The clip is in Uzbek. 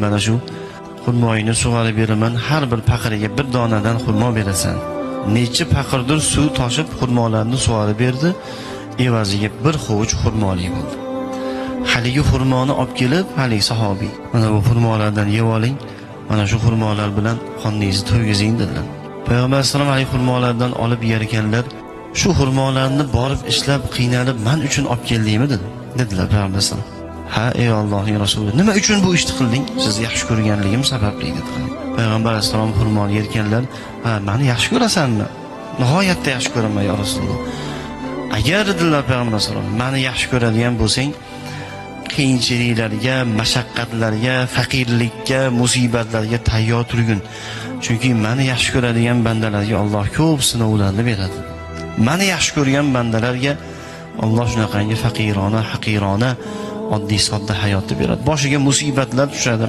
Mana shu xurmoyini sug'arib beraman, har bir paqiriga bir donadan xurmo berasan. Necha paqirdir suv toshib xurmolarni sug'arib berdi, evaziga bir hovuch xurmoli bo'ldi. Haligi xurmoni olib kelib, haligi sahobiy, mana bu xurmolardan yeb oling, mana shu xurmolar bilan qorningizni to'ygizing dedilar. Payg'ambar alayhissalom haligi xurmolardan olib yer ekanlar, shu xurmolarni borib ishlab qiynalib man uchun olib keldingmi dedi. Dedilar payg'ambar alayhissalom. Ha, ey Allohning rasuli, nima uchun bu ishni qilding? Sizni yaxshi ko'rganligim sababli dedi. Payg'ambar alayhissalom xurmoni yerkanlar, ha, meni yaxshi ko'rasanmi? Nihoyatda yaxshi ko'raman ya Rasululloh. Agar dedilar payg'ambar alayhissalom, meni yaxshi ko'radigan bo'lsang, qiyinchiliklarga, mashaqqatlarga, faqirlikka, musibatlarga tayyor turgin. Chunki meni yaxshi ko'radigan bandalarga Alloh ko'p sinovlarni beradi. Meni yaxshi ko'rgan bandalarga Alloh shunaqangi faqirona, haqirona, oddiy sodda hayotni beradi. Boshiga musibatlar tushadi.